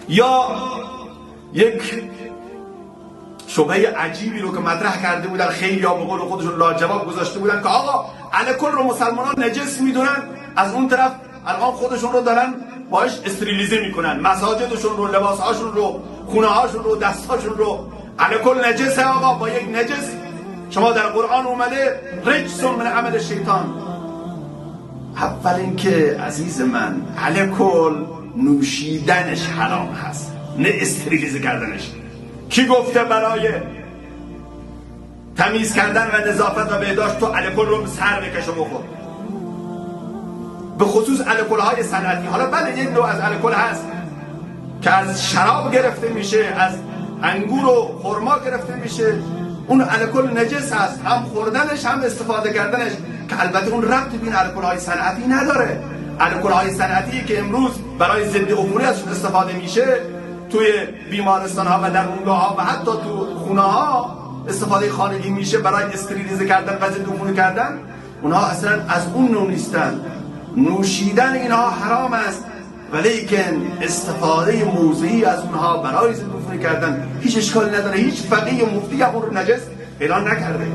یا یک شبهه عجیبی رو که مطرح کرده بودن، خیلی ها به قول خودشون لاجواب گذاشته بودن که آقا الکل رو مسلمانان نجس میدونن، از اون طرف الان خودشون رو دارن باش استریلیزه میکنن، مساجدشون رو، لباسهاشون رو، خونه هاشون رو، دستهاشون رو. الکل نجسه آقا، با یک نجس شما در قرآن اومده رجس من عمل شیطان. اول اینکه عزیز من، الکل نوشیدنش حرام هست، نه استریلیزه کردنش. کی گفته برای تمیز کردن و نظافت و بهداشت تو الکل رو سر بکش و بخور؟ به خصوص الکل های صنعتی. حالا بله، یک نوع از الکل هست که از شراب گرفته میشه، از انگور و خرما گرفته میشه، اون الکل نجس هست، هم خوردنش هم استفاده کردنش، که البته اون ربطی به این الکل های صنعتی نداره. الکل های صنعتی که امروز برای ضد عفونی ازشون استفاده میشه توی بیمارستان ها و درمانگاه ها و حتی تو خونه ها استفاده خانگی میشه برای استریلیزه کردن و ضد عفونی کردن، اونها اصلا از اون نوع نیستن. نوشیدن اینها حرام است، ولیکن استفاده موضعی از اونها برای ضد عفونی کردن هیچ اشکالی نداره. هیچ فقیه و مفتی هم اون رو نجس اعلان نکرده.